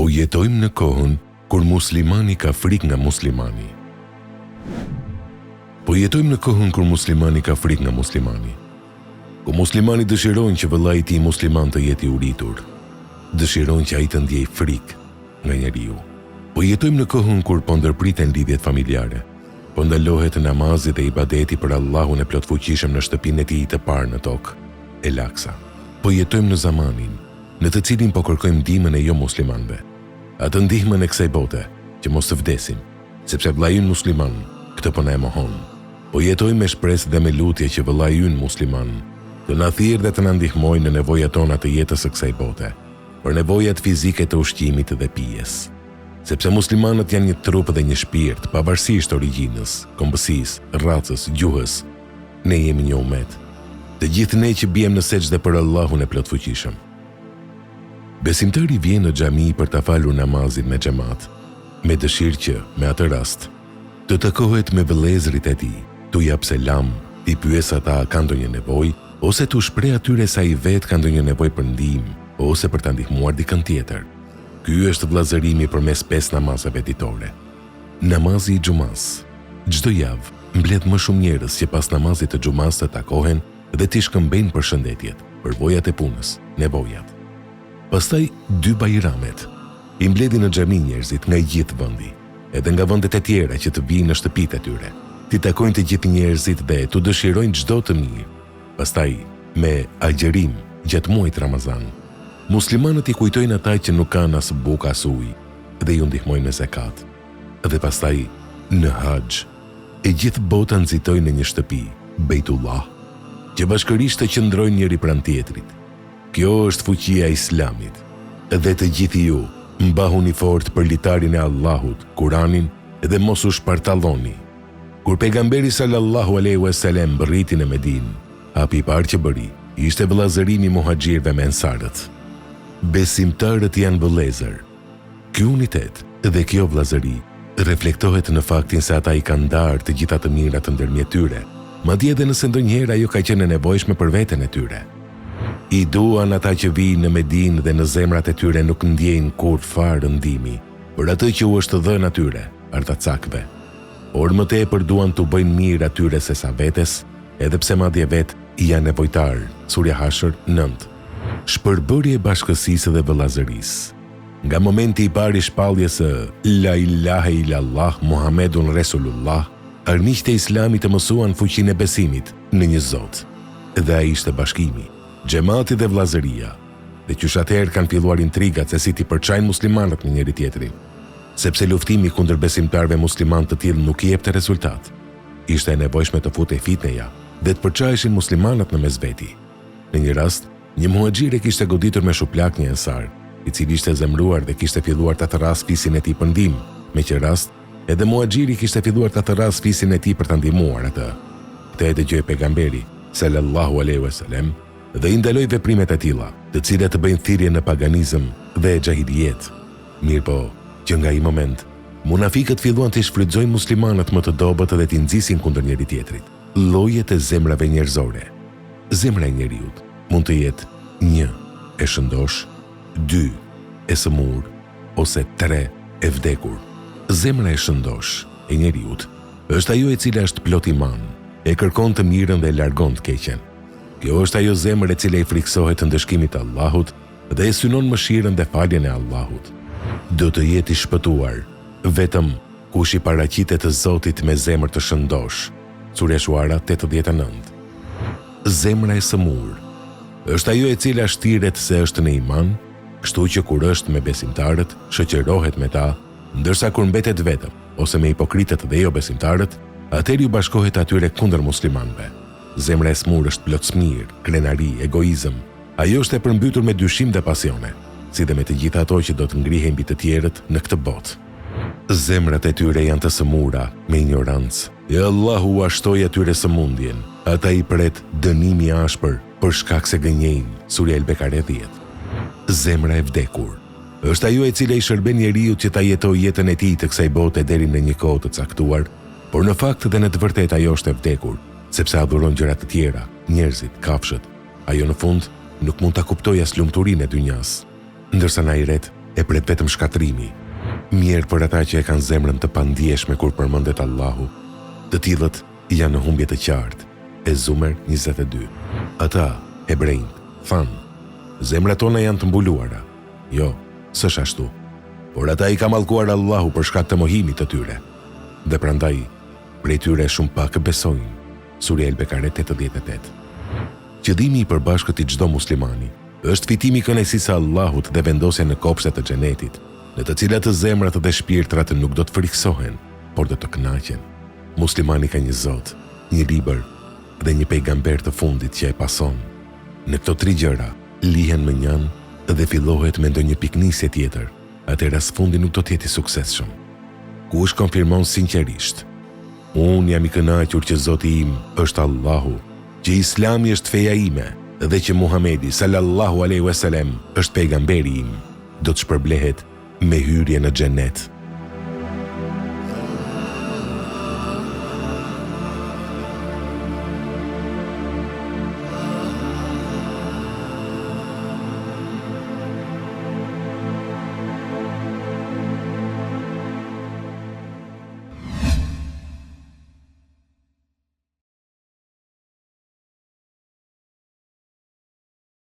Po jetojmë në kohën kur muslimani ka frikë nga muslimani. Po jetojmë në kohën kur muslimani ka frikë nga muslimani. Ku muslimani dëshiron që vëllai i tij musliman të jetë i uritur. Dëshiron që ai të ndjejë frikë nga njeriu. Po jetojmë në kohën kur po ndërpriten lidhjet familjare. Po ndalohet namazi dhe ibadeti për Allahun e Plotfuqishëm në shtëpinë e tij të parë në tokë, El Aksa. Po jetojmë në zamanin, në të cilin po kërkojmë ndihmën e jomuslimanëve. Atë ndihmën e kësaj bote, që mos të vdesim, sepse vëllai ynë musliman këtë po na e mohon. Po jetojmë me shpresë dhe me lutje që vëllai ynë musliman të na thirrë dhe të na ndihmojë në nevojat tona të jetës së kësaj bote, për nevojat fizike të ushqimit dhe pijes. Sepse muslimanët janë një trup dhe një shpirt, pavarësisht origjinës, kombësisë, racës, gjuhës. Ne jemi një umet. Të gjithë ne që biem në sexhde për Allahun e Plotfuqishëm. Besimtari vjen në xhami për ta falur namazin me xhemat, me dëshirë që, me atë rast, të takohet me vëllezërit e tij, t'u japë selam, t'i pyesë ata a kanë ndonjë nevojë, ose t'u shprehë atyre se ai vetë ka ndonjë nevojë për ndihmë, ose për ta ndihmuar dikënd tjetër. Ky është vëllazërimi përmes pesë namazeve ditore. Namazi i xhumasë, çdo javë, mbledh më shumë njerëz që pas namazit të xhumasë të takohen dhe t'i shkëmbejnë përshëndetjet, përvojat e punës, nevojat. Pastaj dy bajramet, i mbledhin në xhami njerëzit nga i gjithë vendi, edhe nga vendet e tjera që të vijnë në shtëpitë e tyre, t'i takojnë të gjithë njerëzit dhe t'u dëshirojnë çdo të mirë. Pastaj, me agjërim, gjatë muajit Ramazan, muslimanët i kujtojnë ata që nuk kanë as bukë as ujë dhe ju ndihmojnë me zekat. Dhe pastaj, në Haxh, e gjithë bota nxitojnë në një shtëpi, Bejtullah, që bashkërisht të qëndrojnë njëri pranë tjetrit. Kjo është fuqia e Islamit. Dhe të gjithë ju, mbahuni fort për litarin e Allahut, Kuranin, dhe mos u shpartalloni. Kur Pejgamberi sallallahu alejhi ue selem mbërriti në Medinë, hapi i parë që bëri, ishte vëllazërimi i muhaxhirëve me ensarët. Besimtarët janë vëllezër. Ky unitet dhe kjo vëllazëri reflektohet në faktin se ata i kanë ndarë të gjitha të mirat ndërmjet tyre, madje edhe nëse ndonjëherë ajo ka qenë e nevojshme për veten e tyre. I duan ata që vijnë në Medinë dhe në zemrat e tyre nuk ndjejnë kurrfarë rëndimi për atë që u është dhënë atyre, ardhacakëve. Por më tepër duan t'u bëjnë mirë atyre sesa vetes, edhe pse madje vetë janë nevojtarë, Surja Hashr, nëntë. Shpërbërje e bashkësisë dhe vëllazërisë. Nga momenti i parë i shpalljes së La ilahe illallah Muhammedun Resulullah, armiqtë e Islamit e mësuan fuqinë e besimit në një Zot. Dhe ai ishte bashkimi, xhemati dhe vëllazëria. Dhe qysh atëherë kanë filluar intrigat se si t'i përçajnë muslimanët me njëri-tjetrin. Sepse luftimi kundër besimtarëve muslimanë të tillë nuk jepte rezultat. Ishte e nevojshme të futej fitneja dhe të përçaheshin muslimanët në mes veti. Në një rast, një muhaxhir e kishte goditur me shuplakë një ensar, i cili ishte zemëruar dhe kishte filluar ta thërrasë fisin e tij për ndihmë, me që rast, edhe muhaxhiri kishte filluar ta thërrasë fisin e tij për ta ndihmuar atë. Këtë e dëgjoi Pejgamberi, sallallahu alejhi ue selem, dhe i ndaloi veprimet e tilla, të cilat bëjnë thirrje në paganizëm dhe xhahilijet. Mirëpo, që nga ai moment, munafikët filluan t'i shfrytëzojnë muslimanët më të dobët dhe t'i nxisin kundër njëri-tjetrit. Llojet e zemrave njerëzore. Zemra e njeriut mund të jetë një, e shëndoshë, dy, e sëmurë, ose tre, e vdekur. Zemra e shëndoshë e njeriut është ajo e cila është plot iman, e kërkon të mirën dhe e largon të keqen. Kjo është ajo zemër e cila i frikësohet ndëshkimit të Allahut dhe e synon mëshirën dhe faljen e Allahut. Do të jetë i shpëtuar vetëm kush i paraqitet Zotit me zemër të shëndoshë. Surja Shuara 89. Zemra e sëmurë është ajo e cila shtiret se është në iman, kështu që kur është me besimtarët, shoqërohet me ta, ndërsa kur mbetet vetëm ose me hipokritët dhe jobesimtarët, atëherë ju bashkohet atyre kundër muslimanëve. Zemra e sëmurë është plot smirë, krenari, egoizëm, Ajo është e përmbytur me dyshim dhe pasione, si dhe me të gjitha ato që do të ngrihej mbi të tjerët në këtë botë. Zemrat e tyre janë të sëmura me injorancë, e Allahu ua shtoi atyre sëmundjen, ata i pret dënimi i ashpër për shkak se gënjejnë, Surja El-Bekare dhjetë. Zemra e vdekur është ajo e cila i shërben njeriut që ta jetojë jetën e tij të kësaj bote deri në një kohë të caktuar, por në fakt dhe në të vërtetë ajo është e vdekur, sepse adhuron gjëra të tjera, njerëzit, kafshët, Ajo në fund nuk mund ta kuptojë as lumturinë e dynjasë, ndërsa në ahiret e pret vetëm shkatërrimi. Mjerë për ata që e kanë zemrën të pandjeshme kur përmendet Allahu. Të tillët janë në humbje të qartë. Ez-Zumer 22. Ata, hebrenjtë, thanë, Zemrat tona janë të mbuluara. Jo, s'është ashtu. Por ata i ka mallkuar Allahu për shkak të mohimit të tyre. Dhe prandaj, prej tyre shumë pak besojnë. Surja El-Bekare 88. Qëllimi i përbashkët i çdo muslimani është fitimi i kënaqësisë së Allahut dhe vendosja në kopshte të Xhenetit, në të cilat zemrat dhe shpirtrat nuk do të frikësohen, por do të kënaqen. Muslimani ka një Zot, një libër dhe një pejgamber të fundit që e pason. Në këto tri gjëra lihen mënjanë dhe fillohet me ndonjë pikënisje tjetër, atëherë as fundi nuk do të jetë i suksesshëm. Kush konfirmon sinqerisht, Unë jam i kënaqur që Zoti im është Allahu, që Islami është feja ime dhe që Muhamedi, sallallahu alejhi ue selem, është pejgamberi im, do të shpërblehet me hyrje në Xhenet.